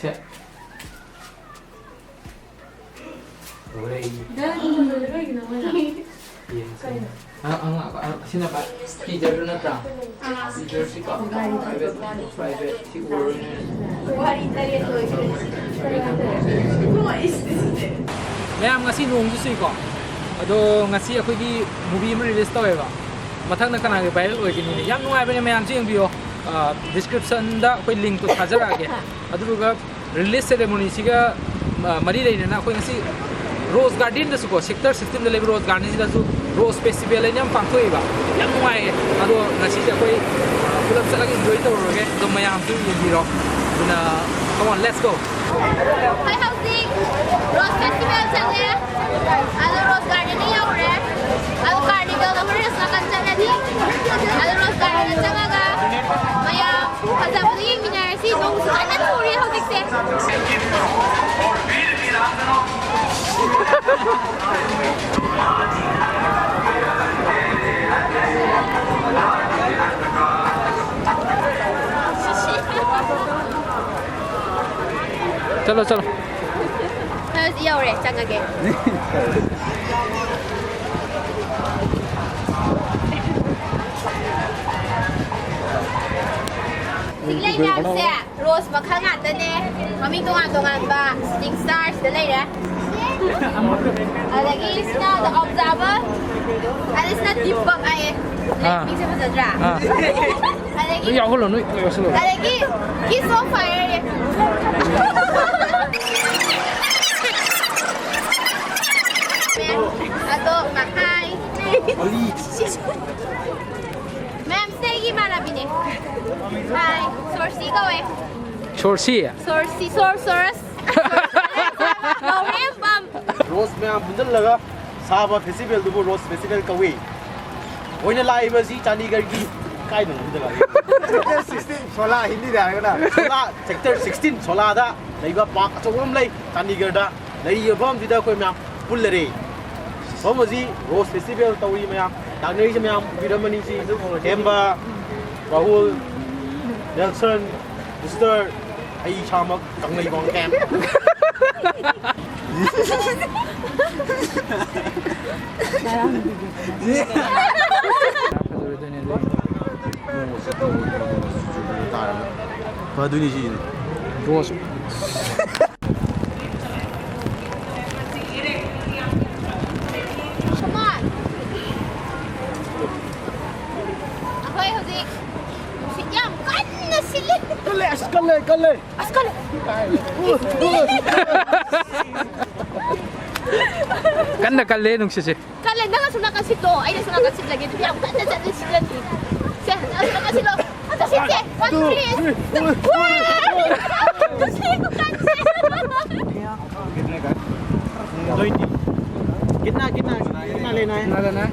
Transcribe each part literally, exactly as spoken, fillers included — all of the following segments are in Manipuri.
ꯁꯦ꯫ ꯂꯣꯏꯔꯦ ꯑꯩ꯫ ꯌꯦꯡꯁꯦ꯫ ꯑ, ꯑ, ꯑ, ꯑ, ꯁꯤꯅ ꯄꯥꯏ-, teaserꯗꯨ ꯅꯠꯇ꯭ꯔꯥ? Teaserꯁꯤꯀꯣ, private, private ꯁꯤ ꯑꯣꯏꯔꯣꯏꯅꯦ꯫ ꯃꯌꯥꯝ, ꯉꯁꯤ ꯅꯣꯡꯁꯨ ꯆꯨꯏꯀꯣ꯫ ꯑꯗꯣ ꯉꯁꯤ ꯑꯩꯈꯣꯏꯒꯤ movie ꯑꯃ release ꯇꯧꯋꯦꯕ꯫ ꯃꯊꯪꯗ ꯀꯅꯥꯒꯤ viral ꯑꯣꯏꯒꯅꯤꯅꯦ? ꯌꯥꯝ ꯅꯨꯡꯉꯥꯏꯕꯅꯦ, ꯃꯌꯥꯝꯁꯨ ꯌꯦꯡꯕꯤꯌꯣ꯫ ꯑ, descriptionꯗ ꯑꯩꯈꯣꯏ linkꯇꯣ ꯊꯥꯖꯔꯛꯑꯒꯦ꯫ ꯑꯗꯨꯗꯨꯒ release ceremonyꯁꯤꯒ, ꯑ, ꯃꯔꯤ ꯂꯩꯅꯅ ꯑꯩꯈꯣꯏ ꯉꯁꯤ Rose Gardenꯗꯁꯨꯀꯣ, Sector sixteenꯗ ꯂꯩꯕ Rose Gardenꯁꯤꯗꯁꯨ Rose Festival ꯍꯥꯏꯅ ꯌꯥꯝ ꯄꯥꯡꯊꯣꯛꯑꯦꯕ꯫ ꯌꯥꯝ ꯅꯨꯡꯉꯥꯏꯌꯦ꯫ ꯑꯗꯣ ꯉꯁꯤꯁꯦ ꯑꯩꯈꯣꯏ, ꯑ, ꯄꯨꯂꯞ ꯆꯠꯂꯒ enjoy ꯇꯧꯔꯨꯔꯒꯦ꯫ ꯑꯗꯣ ꯃꯌꯥꯝꯁꯨ ꯌꯦꯡꯕꯤꯔꯣ꯫ ꯑꯗꯨꯅ, come on, let's go꯫ ꯑꯩꯈꯣꯏ ꯍꯧꯖꯤꯛ Rose Festival ꯆꯠꯂꯦ꯫ ꯑꯗꯣ Rose Gardenꯗ ꯌꯧꯔꯦ꯫ ꯑꯗꯣ Carnivalꯗ ꯍꯣꯔꯦꯟ ꯑꯁꯣꯝ ꯅꯥꯀꯟ ꯆꯠꯂꯅꯤ꯫ ꯑꯗꯣ Rose Gardenꯗ ꯆꯪꯉꯒ ꯃꯌꯥꯝ ꯐꯖꯕꯗꯣ ꯌꯦꯡꯃꯤꯟꯅꯔꯁꯤ꯫ ꯅꯣꯡꯁꯨ ꯀꯟꯅ ꯆꯨꯔꯤ ꯍꯧꯖꯤꯛꯁꯦ꯫ ꯆꯠꯂꯣ, ꯆꯠꯂꯣ꯫ ꯍꯧꯖꯤꯛ ꯌꯧꯔꯦ, ꯆꯪꯉꯒꯦ꯫ ꯁꯤꯒꯤ ꯂꯩ ꯃꯌꯥꯝꯁꯦ Rose ꯃꯈꯜ ꯉꯥꯛꯇꯅꯦ, ꯃꯃꯤꯡ ꯇꯣꯉꯥꯟ ꯇꯣꯉꯥꯟꯕ, Sting Star ꯁꯤꯗ ꯂꯩꯔꯦ꯫ ꯑꯗꯒꯤ ꯁꯤꯅ The Observer, ꯑꯗꯩ ꯁꯤꯅ Deepak ꯍꯥꯏꯌꯦ꯫ ꯑꯥ꯫ ꯃꯤꯡꯁꯦ ꯐꯖꯗ꯭ꯔꯥ? ꯑꯥ꯫ ꯑꯗꯒꯤ, ꯅꯣꯏ ꯌꯥꯎꯍꯜꯂꯣ, ꯅꯣꯏ ꯌꯥꯎꯁꯜꯂꯣ꯫ ꯑꯗꯒꯤ Kiss of Fire ꯌꯦ꯫ ꯃꯦꯝ, ꯑꯗꯣ, ꯍꯥꯏ꯫ ꯃꯦꯝ, ꯁꯤꯗꯒꯤ ꯏꯃꯥꯟꯅꯕꯤꯅꯦ꯫ ꯍꯥꯏ, ꯁꯣꯔꯁꯤ ꯀꯧꯋꯦ꯫ ꯁꯣꯔꯁꯤ? ꯁꯣꯔꯁꯤ, ꯁꯣꯔ, ꯁꯣꯔꯁ꯫ ꯂꯧꯔꯦꯝꯕꯝ꯫ Rose ꯃꯌꯥꯝ ꯄꯨꯟꯁꯤꯜꯂꯒ ꯁꯥꯕ festivalꯗꯨꯕꯨ Rose Festival ꯀꯧꯏ꯫ ꯑꯣꯏꯅ ꯂꯥꯛꯏꯕꯁꯤ ꯆꯥꯟꯗꯤꯒꯔꯒꯤ ꯀꯥꯏꯗꯅꯣ ꯑꯝꯇ ꯂꯥꯛꯏ꯫ Sector sixteen ꯁꯣꯂꯥ, ꯍꯤꯟꯗꯤꯗ ꯍꯥꯏꯔꯒꯅ꯫ ꯁꯣꯂꯥ, Sector sixteen ꯁꯣꯂꯥꯗ ꯂꯩꯕ park ꯑꯆꯧꯕ ꯑꯃ ꯂꯩ ꯆꯥꯟꯗꯤꯒꯔꯗ꯫ ꯂꯩꯔꯤꯕ ꯃꯐꯝꯁꯤꯗ ꯑꯩꯈꯣꯏ ꯃꯌꯥꯝ ꯄꯨꯜꯂꯔꯦ꯫ ꯃꯐꯝ ꯑꯁꯤ Rose Festival ꯇꯧꯔꯤ ꯃꯌꯥꯝ, ꯂꯥꯛꯅꯔꯤꯁꯦ ꯃꯌꯥꯝ ꯎꯕꯤꯔꯝꯃꯅꯤ꯫ ꯁꯤ ꯍꯦꯝꯕ, ꯔꯥꯍꯨꯜ, ꯅꯦꯜꯁꯟ, ꯕꯨꯁꯇꯔ, ꯑꯩ ꯏꯁꯥꯃꯛ ꯀꯪꯂꯩꯄꯥꯛ ꯀꯦꯝ꯫ ꯐꯖꯔꯣꯏꯗꯣꯏꯅꯦ ꯑꯗꯨ꯫ ꯐꯗꯣꯏꯅꯤ ꯁꯤꯁꯤꯅ꯫ ꯔꯣꯁ꯫ ꯑꯩꯈꯣꯏ ꯍꯧꯖꯤꯛ ꯅꯨꯡꯁꯤꯠ ꯌꯥꯝ ꯀꯟꯅ ꯁꯤꯠꯂꯤ꯫ ꯀꯜꯂꯦ, ꯑꯁ, ꯀꯜꯂꯦ, ꯀꯜꯂꯦ꯫ ꯑꯁ, ꯀꯜꯂꯦ꯫ ꯀꯟꯅ ꯀꯜꯂꯦ ꯅꯨꯡꯁꯤꯠꯁꯦ꯫ ꯀꯜꯂꯦ, ꯅꯪ ꯑꯁꯣꯝ ꯅꯥꯀꯟ ꯁꯤꯠꯂꯣ, ꯑꯩꯅ ꯁꯣꯝ ꯅꯥꯀꯟ ꯁꯤꯠꯂꯒꯦ꯫ ꯑꯗꯨꯗꯤ ꯌꯥꯝ ꯀꯟꯅ ꯆꯠꯂꯦ, ꯁꯤꯠꯂꯗꯤ꯫ ꯁꯦ, ꯑꯁꯣꯝ ꯅꯥꯀꯟ ꯁꯤꯠꯂꯣ꯫ ꯑꯝꯇ ꯁꯤꯠꯁꯦ꯫ One, two, three. ꯋꯥ! ꯅꯨꯡꯁꯤꯠ ꯈꯨꯀꯟꯁꯦ꯫ ꯅꯣꯏꯗꯤ? कितना, कितना, कितना लेना है? कितना लेना है?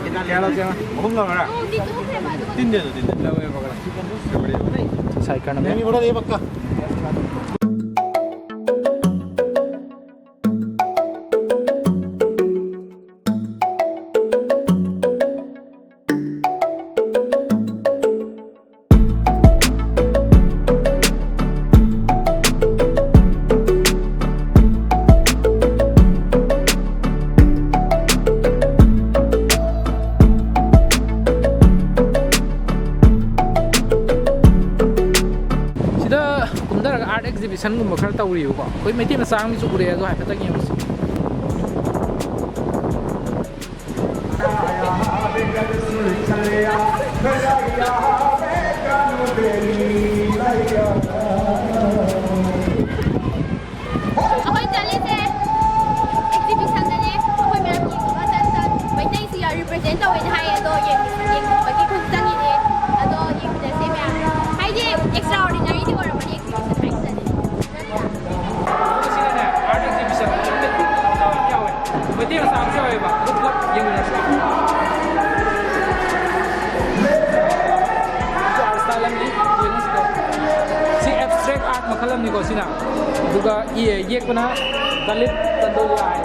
कितना लेना है? ꯑꯍꯨꯝ ꯂꯧꯔ? ꯑꯣ, ꯗꯤ ꯇꯣꯛꯈ꯭ꯔꯦꯕ, ꯑꯗꯨꯒ ꯇꯤꯟꯗꯦꯗꯣ, ꯇꯤꯟꯗꯦ꯫ ꯂꯧꯋꯦꯕ ꯈꯔ꯫ ꯁꯥꯏ ꯀꯔꯅꯝ꯫ ꯌꯥꯅꯤ, ꯕꯣꯔꯥ ꯂꯩꯌꯦ, ꯄꯛꯀꯥ꯫ ꯁꯤꯗ ꯀꯨꯝꯊꯔꯒ art exhibition ꯒꯨꯝꯕ ꯈꯔ ꯇꯧꯔꯤꯕꯀꯣ꯫ ꯑꯩꯈꯣꯏ ꯃꯩꯇꯩ ꯃꯆꯥ ꯑꯃꯒꯤꯁꯨ ꯎꯔꯛꯑꯦ, ꯑꯗꯣ ꯍꯥꯏꯐꯦꯠꯇꯪ ꯌꯦꯡꯉꯨꯁꯤ꯫ ꯑꯩꯈꯣꯏ ꯆꯠꯂꯤꯁꯦ exhibition ꯗꯅꯦ꯫ ꯑꯩꯈꯣꯏ ꯃꯌꯥꯝ ꯌꯦꯡꯕ ꯆꯠ ꯆꯠ ꯃꯩꯇꯩꯁꯤ ꯌꯥꯝ represent ꯇꯧꯋꯦꯅ ꯍꯥꯏꯌꯦ꯫ ꯑꯗꯣ ꯌꯦꯡ-, ꯌꯦꯡꯅꯤꯡꯕꯒꯤ ꯈꯨꯝ ꯆꯪꯉꯤꯅꯦ꯫ ꯑꯗꯣ ꯌꯦꯡꯃꯤꯟꯅꯁꯦ ꯃꯌꯥꯝ꯫ ꯍꯥꯏꯗꯤ extraordinary ꯗꯤ ꯑꯣꯏꯔꯝꯃꯅꯤ exhibition ꯍꯥꯏꯁꯤꯗꯤ꯫ ꯅꯠꯇ꯭ꯔꯥ? ꯁꯤꯗꯅꯦ, art exhibition ꯌꯥꯎꯋꯦ꯫ ꯃꯩꯇꯩ ꯃꯆꯥ ꯑꯃꯁꯨ ꯌꯥꯎꯋꯦꯕ꯫ ꯑꯗꯨ ꯄꯨꯂꯞ ꯌꯦꯡꯃꯤꯟꯅꯁꯤ꯫ ꯁꯤ art style ꯑꯃꯅꯤ, ꯌꯦꯡꯉꯨꯁꯤꯀꯣ꯫ ꯁꯤ abstract art ꯃꯈꯜ ꯑꯃꯅꯤꯀꯣ ꯁꯤꯅ꯫ ꯑꯗꯨꯒ ꯏ-, ꯌꯦꯛꯄꯅ ꯗꯂꯤꯠ ꯇꯟꯗꯣꯂꯤꯌꯥ ꯍꯥꯏ꯫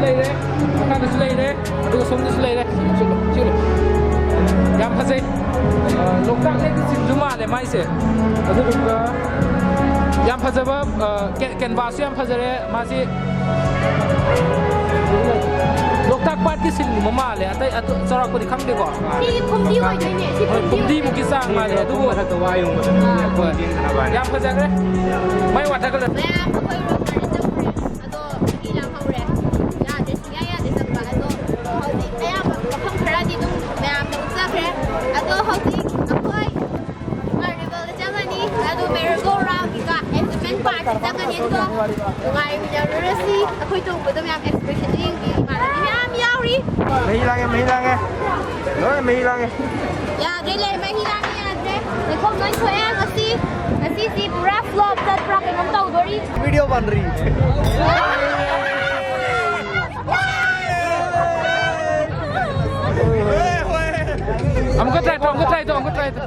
ꯂꯩꯔꯦ, ꯃꯈꯥꯗꯁꯨ ꯂꯩꯔꯦ, ꯑꯗꯨꯒ ꯁꯣꯝꯗꯁꯨ ꯂꯩꯔꯦ꯫ ꯁꯤꯂꯣ, ꯁꯤꯂꯣ, ꯁꯤꯂꯣ꯫ ꯌꯥꯝ ꯐꯖꯩ꯫ ꯑ, ꯂꯣꯛꯇꯥꯛ ꯂꯦꯛꯀꯤ ꯁꯤꯟꯁꯨ ꯃꯥꯜꯂꯦ ꯃꯥꯏꯁꯦ꯫ ꯑꯗꯨꯗꯨꯒ ꯌꯥꯝ ꯐꯖꯕ, ꯑ, ꯀꯦ-, ꯀꯦꯟꯚꯥꯁꯁꯨ ꯌꯥꯝ ꯐꯖꯔꯦ꯫ ꯃꯥꯁꯤ ꯂꯣꯛꯇꯥꯛ ꯄꯥꯠꯀꯤ ꯁꯤꯟꯒꯨꯝꯕ ꯃꯥꯜꯂꯦ꯫ ꯑꯇꯩ ꯑꯇꯣ-, ꯆꯥꯎꯔꯥꯛꯄꯗꯤ ꯈꯪꯗꯦꯀꯣ꯫ ꯁꯤ ꯐꯨꯝꯗꯤ ꯑꯣꯏꯗꯣꯏꯅꯦ, ꯁꯤ ꯍꯣꯏ, ꯐꯨꯝꯗꯤ ꯐꯨꯝꯗꯤꯃꯨꯛꯀꯤ ꯆꯥꯡ ꯃꯥꯜꯂꯦ, ꯑꯗꯨꯕꯨ ꯃꯊꯛꯇ ꯋꯥ ꯌꯨꯡꯕꯗ ꯑꯥ꯫ ꯍꯣꯏ꯫ ꯌꯥꯝ ꯐꯖꯈ꯭ꯔꯦ꯫ ꯃꯩ ꯋꯥꯠꯊꯒꯂꯦ꯫ ꯃꯌꯥꯝ ꯑꯩꯈꯣꯏ ꯔꯣꯝ ꯆꯠꯈ꯭ꯔꯦ꯫ ꯑꯗꯣ ꯃꯍꯤ ꯂꯥꯡꯍꯧꯔꯦ꯫ ꯌꯥꯗ꯭ꯔꯦ, ꯁꯨꯡꯌꯥ ꯌꯥꯗ꯭ꯔꯦ ꯆꯪꯕ꯫ ꯑꯗꯣ ꯍꯧꯖꯤꯛ ꯑꯌꯥꯝꯕ ꯃꯐꯝ ꯈꯔꯗꯤ ꯑꯗꯨꯝ ꯃꯌꯥꯝꯗ ꯎꯠꯆꯈ꯭ꯔꯦ꯫ ꯑꯗꯣ ꯍꯧꯖꯤꯛ ꯑꯩꯈꯣꯏ ꯀꯥꯔꯅꯤꯚꯦꯜꯗ ꯆꯪꯉꯅꯤ꯫ ꯑꯗꯨ ꯃꯦꯔꯤꯒꯣ ꯔꯥꯎꯟꯒ ꯑꯦꯃ꯭ꯌꯨꯖꯃꯦꯟ ꯄꯥꯔꯛꯇ ꯆꯪꯉꯅꯤ꯫ ꯑꯗꯨꯒ ꯅꯨꯡꯉꯥꯏꯃꯤꯟꯅꯔꯨꯔꯁꯤ꯫ ꯑꯩꯈꯣꯏ ꯇꯣꯡꯕꯗꯣ ꯃꯌꯥꯝ ꯑꯦꯛꯁꯄ꯭ꯔꯦꯁꯟ ꯌꯦꯡꯒꯦ꯫ ꯏꯃꯥꯟꯅꯕꯤ ꯃꯌꯥꯝ ꯌꯥꯎꯔꯤ꯫ ꯃꯍꯤ ꯂꯥꯡꯉꯦ, ꯃꯍꯤ ꯂꯥꯡꯉꯦ꯫ ꯂꯣꯏ ꯃꯍꯤ ꯂꯥꯡꯉꯦ꯫ ꯌꯥꯗ꯭ꯔꯦ, ꯂꯩ, ꯃꯍꯤ ꯂꯥꯡꯉꯦ, ꯌꯥꯗ꯭ꯔꯦ꯫ ꯂꯩꯈꯣꯝ ꯂꯣꯏ ꯊꯣꯛꯑꯦ ꯉꯁꯤ꯫ ꯉꯁꯤꯁꯤ ꯄꯨꯔꯥ ꯐ꯭ꯂꯣꯞ ꯆꯠꯄ꯭ꯔꯥ ꯀꯩꯅꯣꯝ ꯇꯧꯗꯣꯔꯤ꯫ वीडियो बन रही है। ꯑꯃꯨꯛꯀ ꯇ꯭ꯔꯥꯏ ꯇꯧ, ꯑꯃꯨꯛꯀ ꯇ꯭ꯔꯥꯏ ꯇꯧ, ꯑꯃꯨꯛꯀ ꯇ꯭ꯔꯥꯏ ꯇꯧ꯫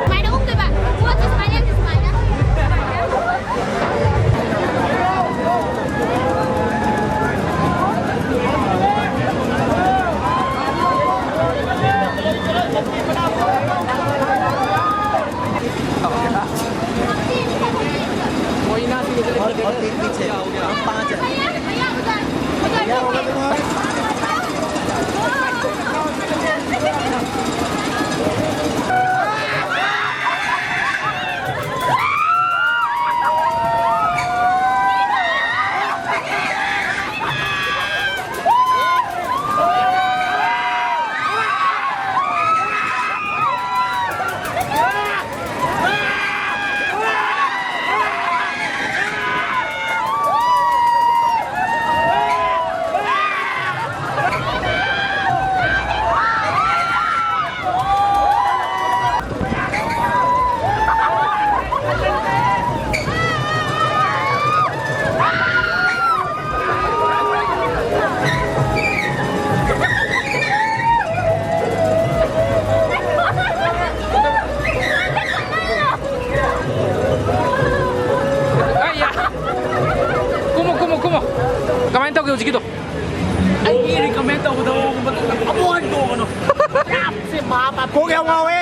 ꯁꯨꯃꯥꯏꯅ ꯎꯞꯇꯣꯏꯕ꯫ ꯄꯣꯠꯁꯦ ꯁꯨꯃꯥꯏꯅ ꯌꯥꯝ ꯁꯨꯃꯥꯏꯅ꯫ ꯀꯃꯥꯏꯅ ꯇꯧꯒꯦ ꯍꯧꯖꯤꯛꯀꯤꯗꯣ? ꯑꯩꯒꯤ ꯔꯤꯀꯃꯦꯟ ꯇꯧꯒꯗꯕ ꯃꯑꯣꯡ ꯃꯇꯧ ꯑꯃꯨꯛ ꯍꯟꯗꯣꯛꯑꯒꯅꯨ꯫ ꯌꯥꯝꯁꯦ ꯃꯍꯥ ꯄꯥꯞ꯫ ꯀꯣꯛ ꯌꯥꯝ ꯉꯥꯎꯋꯦ꯫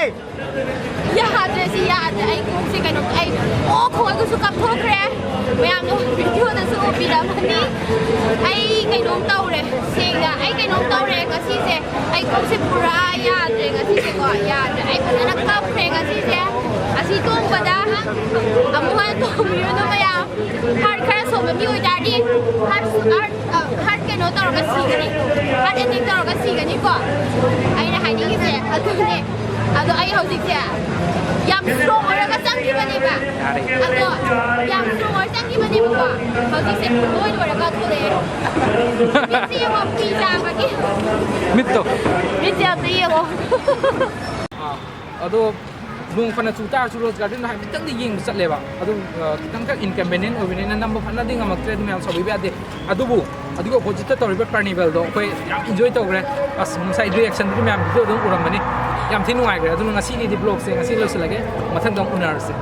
ꯌꯥꯗ꯭ꯔꯦ, ꯁꯤ ꯌꯥꯗ꯭ꯔꯦ꯫ ꯑꯩ ꯀꯣꯛꯁꯦ ꯀꯩꯅꯣ, ꯑꯩ ꯑꯣ ꯈꯣꯡꯒꯁꯨ ꯀꯥꯞꯊꯣꯛꯈ꯭ꯔꯦ꯫ ꯃꯌꯥꯝꯅ ꯚꯤꯗꯤꯑꯣꯗꯁꯨ ꯎꯕꯤꯔꯝꯃꯅꯤ꯫ ꯑꯩ ꯀꯩꯅꯣꯝ ꯇꯧꯔꯦ꯫ ꯁꯦꯡꯅ ꯑꯩ ꯀꯩꯅꯣꯝ ꯇꯧꯔꯦ ꯉꯁꯤꯁꯦ꯫ ꯑꯩ ꯀꯣꯛꯁꯦ ꯄꯨꯔꯥ ꯌꯥꯗ꯭ꯔꯦ ꯉꯁꯤꯁꯦꯀꯣ꯫ ꯌꯥꯗ꯭ꯔꯦ꯫ ꯑꯩ ꯐꯖꯅ ꯀꯞꯈ꯭ꯔꯦ ꯉꯁꯤꯁꯦ꯫ ꯑꯁꯤ ꯇꯣꯡꯕꯗ ꯑꯃꯨꯛ ꯍꯟꯅ ꯇꯣꯡꯕꯤꯔꯨꯅꯨ ꯃꯌꯥꯝ꯫ ꯍꯥꯔꯠ ꯈꯔ ꯁꯣꯟꯕ ꯃꯤ ꯑꯣꯏꯇꯥꯔꯗꯤ ꯍꯥꯔꯠ, ꯍꯥꯔꯠ, ꯑ, ꯍꯥꯔꯠ ꯀꯩꯅꯣ ꯇꯧꯔꯒ ꯁꯤꯒꯅꯤ꯫ ꯍꯥꯔꯠ ꯑꯦꯇꯦꯛ ꯇꯧꯔꯒ ꯁꯤꯒꯅꯤꯀꯣ꯫ ꯑꯩꯅ ꯍꯥꯏꯅꯤꯡꯉꯤꯁꯦ ꯑꯗꯨꯅꯦ꯫ ꯑꯗꯣ ꯑꯩ ꯍꯧꯖꯤꯛꯁꯦ ꯌꯥꯝ ꯁ꯭ꯇꯔꯣꯡ ꯑꯣꯏꯔꯒ ꯆꯪꯈꯤꯕꯅꯦꯕ꯫ ꯌꯥꯔꯦ꯫ ꯑꯗꯣ ꯌꯥꯝ ꯁ꯭ꯇꯔꯣꯡ ꯑꯣꯏꯔ ꯆꯪꯈꯤꯕꯅꯦꯕꯀꯣ꯫ ꯍꯧꯖꯤꯛꯁꯦ ꯂꯣꯏ ꯂꯣꯏꯔꯒ ꯊꯣꯛꯂꯛꯑꯦ꯫ ꯃꯤꯠꯁꯦ ꯌꯦꯡꯉꯣ, ꯄꯤ ꯇꯥꯕꯒꯤ꯫ ꯃꯤꯠꯇꯣ꯫ ꯃꯤꯠꯁꯦ ꯑꯝꯇ ꯌꯦꯡꯉꯣ꯫ ꯑꯥ, ꯑꯗꯣ ꯅꯣꯡ ꯐꯅ ꯆꯨ ꯇꯥꯔꯁꯨ ꯔꯣꯖ ꯒꯥꯔꯗꯦꯟꯗꯣ ꯍꯥꯏꯐꯦꯠꯇꯪꯗꯤ ꯌꯦꯡꯕ ꯆꯠꯂꯦꯕ꯫ ꯑꯗꯨꯝ, ꯑ, ꯈꯤꯇꯪꯈꯛ ꯏꯟꯀꯟꯚꯤꯅꯤꯌꯦꯟ ꯑꯣꯏꯕꯅꯤꯅ ꯅꯝꯕ ꯐꯅꯗꯤ ꯉꯝꯃꯛꯇ꯭ꯔꯦ, ꯑꯗꯨ ꯃꯌꯥꯝ ꯁꯥꯎꯕꯤꯕ ꯌꯥꯗꯦ꯫ ꯑꯗꯨꯕꯨ ꯑꯗꯨꯒꯤ ꯑꯣꯄꯣꯖꯤꯠꯇ ꯇꯧꯔꯤꯕ ꯀꯥꯔꯅꯤꯚꯦꯜꯗꯣ ꯑꯩꯈꯣꯏ ꯌꯥꯝ ꯏꯟꯖꯣꯏ ꯇꯧꯈ꯭ꯔꯦ꯫ ꯑꯁ, ꯉꯁꯥꯏ ꯔꯤꯌꯦꯛꯁꯟꯗꯨꯗꯤ ꯃꯌꯥꯝ ꯚꯤꯗꯤꯑꯣ ꯑꯗꯨꯝ ꯎꯔꯝꯃꯅꯤ꯫ ꯌꯥꯝ ꯊꯤ ꯅꯨꯡꯉꯥꯏꯈ꯭ꯔꯦ꯫ ꯑꯗꯨꯅ ꯉꯁꯤꯒꯤꯗꯤ ꯕ꯭ꯂꯣꯒꯁꯦ ꯉꯁꯤ ꯂꯣꯏꯁꯤꯜꯂꯒꯦ, ꯃꯊꯪꯗ ꯑꯃꯨꯛ ꯎꯅꯔꯁꯦ꯫